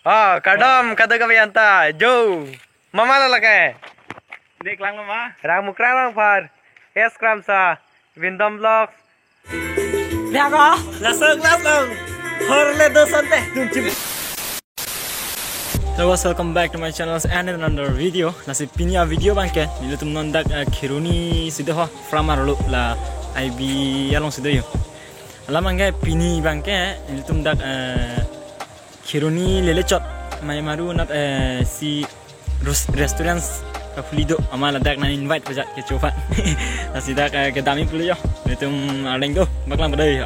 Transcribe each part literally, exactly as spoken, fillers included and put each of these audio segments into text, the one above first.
Oh, kardom, kadokave anta, jo. Mama lo lake. Dei klang lo ma? Rang Mukrang Rongphar, S Kramsa, Vindom Vlogs. Biago, langsung, langsung. Horle do sante. Hello, guys, welcome back to my channel and another video. Lasi pini a-video abangke, nelitum non dak, eh, Kheroni si do ho, from arlo la I B along si do yo. Alam abangke pini abangke, nelitum dak, eh, Kheroni lele chot, mai maru nat, eh, si rus-, restaurants kaphuli do, amat ladak nang invite pajat kecho aphan. Lasi dak, eh, kedam-i pulo yo. Nelitum arleng do, bak lang pada yo.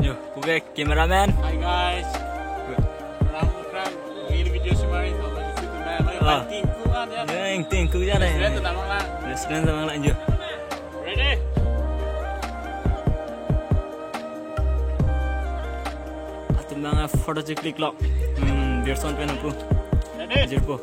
Yo, puke cameraman. Hi guys. Rang Mukrang, real video si mari, so let's see tonight. Ah. Tingku kan ya? Ya, yang tingku ya nih. Restaurant tuh namang lang. Restaurant tuh namang lang jo. Ready? Atum nang photo cheklik lo. Hmm, Birson pen aku. Ready? Jirpo.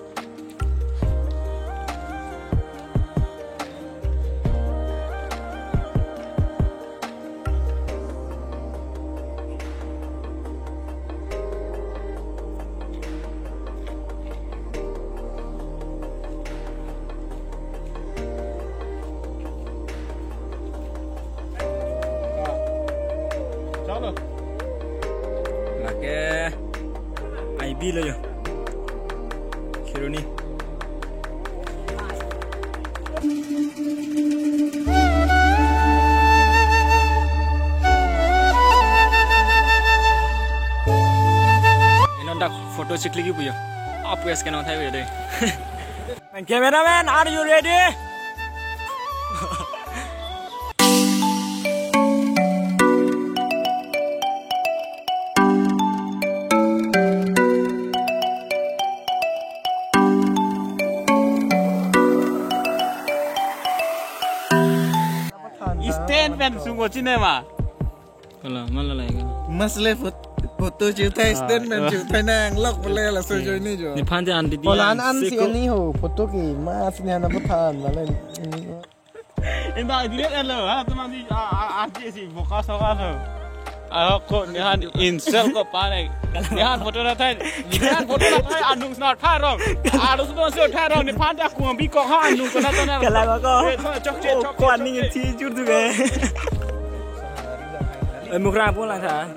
Lake I B lo yo. Kheroni. Inon dak photo cheklik pu yo. Apu es kenong thai yo dei. Cameraman, are you ready? Stand pen sungo chinema. Kala, mala lai kala. Mas le phot-, photo chiu thai, ah, stand pen chiu thai nang lok pele laso join ni jo. Nephan te an didi. Holan an si seko. Ani ho, photo ke mas ni hana pathan mala ni. Inda dilihat lo, ha, teman di, a, a, a, si boka soka lo. Ako nephan insel ko pare. Nephan photo na thai, nephan photo na thai, anung sna thai rong. Anung sna thai rong, nephan ta kuang bi ko ha, anung ko na to na. Kala ko. Eh, chok, chok, oh, chok, ko chok, aning chok. Thi jur tu ke. Eh, Mukrang pulang tha.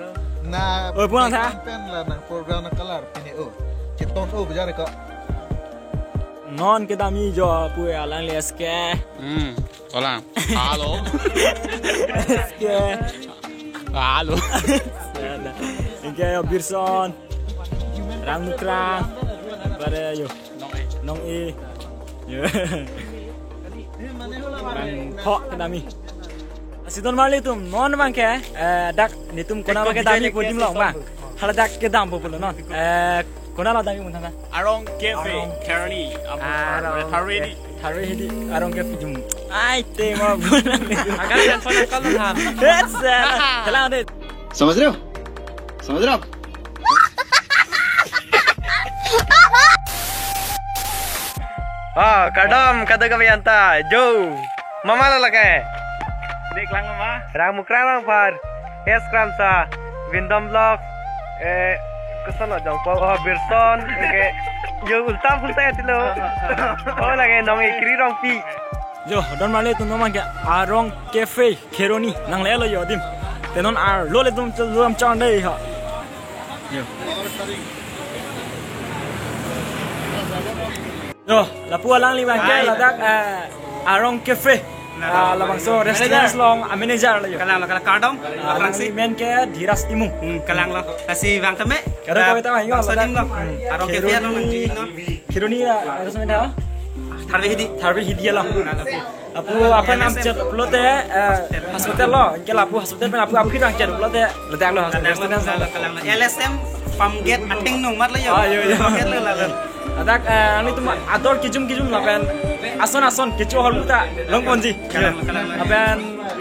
Na, oh, pulang tha. Pen la na foreground na color pini, oh. Chiton, oh, bajar ko. Non kedam-i jo pu alangli S K. Hmm, olang. Halo. S K. Halo. Sada. Anke yo Birson. Rang Mukrang. Bare yo. Nong E. Yo. Rang Pho kedam-i. Lasi don marli atum, non abangke, eh, dak nelitum konat abangke damji pu adim long abang. Hala dak kedampo pulo non. Eh, konat lo damji pu tangka. Arong Cafe, Arong. Kheroni, Arong. Tharve Hidi. Tharve Hidi, Arong Cafe jum. Ai, te ma. Agar yang konat kalau ham. Yes, eh, kelang dei. समझ रहे हो? समझ रहे हो आप? Oh, kardom, kadokave anta, jo. Mama lo lake. Dei klang lo ma? Rang Mukrang Rongphar, S Kramsa, Vindom Vlogs, eh, koson lo jongpo, oh, Birson, oke. Jo, ultam pun saya tilo. Oh, lake Nong E Kri Rongpi. Jo, don marli atum non abangke Arong Cafe. Kheroni, nang le lo yo adim. Te non arlo le atum chel dam chang dei ha. Yo. Yo, lapu alangli abangke, hai, ladak, eh, Arong Cafe. Nah, ah, labangso restaurant along a manager lo yo. Kalang lo, kalang kardom. Ah, alangli amen ke Dhiraj Timung. Hmm, kalang lo. Lasi vang tame. Kado kaweta vang yo, ladak. Arong Cafe along nang jui no. Kheroni la, harus meda. Tharve Hidi. Tharve Hidi along. Lapu aphan nangchet pulote, eh, hospital lo, anke lapu hospital pen lapu aphi nangchet pulote, ladak lo hospital. Ladak lo, ladak lo, kalang lo. L S M farm gate ateng nung mat lo yo. Ah, yo, yo. Farm gate lo, ladak lo. Ladak, eh, nelitum ador kijum kijum lapen ason ason kecho ahormu ta longponji. Kalang lo, kalang lo. Lapen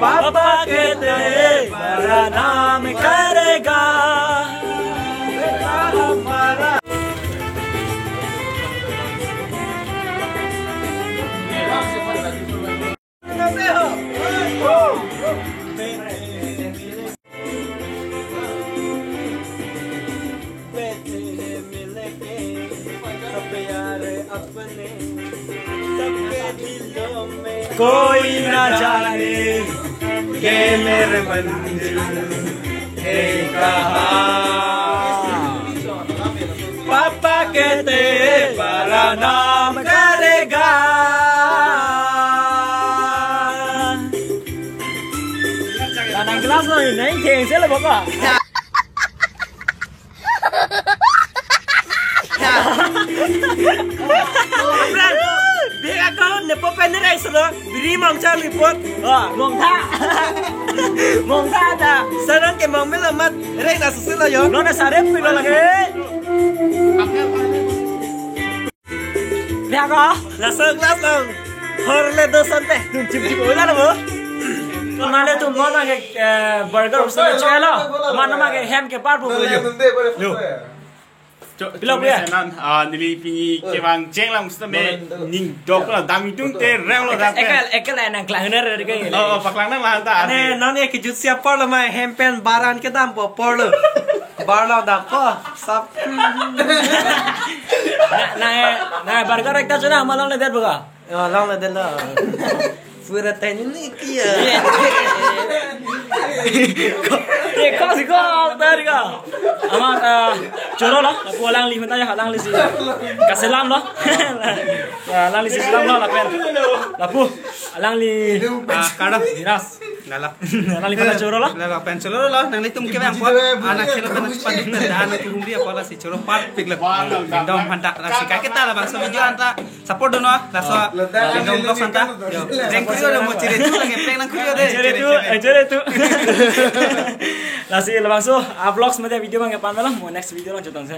पापा कहते हैं, बड़ा नाम करेगा। कोई ना जाने के मेरे मंजिल है कहाँ। पापा कहते हैं, बड़ा नाम करेगा। Nang kelas lo, nang keng sih lo, Bapak. Dia ako, nepo pen ni rice lo, biri mong char lipot. Ah, mong tha. Mong tha ta. Sarang ke mong mela mat, rice asu silo yo. Lo na sarep pilo lagi. Dia ako. Langsung, langsung. Horle dosan te. Tum chip chip ola lo. Mane tum mona ke, eh, burger usa ke chelo. Mana ma ke hem ke par bu. Yo. Cho, Pilok cho ya? Senan, ah, neli pini kevang chenglang sita me ning dok la dam itung te rem lo dak. Ekel, ekel nang klang ner ke. Oh, oh, paklang nang lah ta. Ne, non ye kejut siap por lo ma hem pen baran kedam po por lo. Bar lo dam po. Sap. Na, na, na, burger ekta chuna, ma longle det boga. Oh, longle det lo. Pura tanya ni kia. Ye, kok si kok tadi ka. Ama, ah, choro lo, lapu alangli minta ya, alangli si. Kaselam lo. Ya, alangli si selam lo, lapen. Lapu, alangli, ah, kado, dinas. Lalo. Alangli pada choro lo. Lalo, pen choro lo, nanglitum kevang po. Anak kelo pen sepan, anak kelo dia pola si choro part pik lo. Dom hanta, si kaketa labangso video anta. Support dun, no? Laso, ah, Lingdong Vlogs anta. Yo, prank kuri lo mo chere tu lagi, prank nang kuri de. Chere tu, eh, chere tu. Lasi labangso, ah, vlogs mate video bang ke pan malam, mo next video lang chotong se.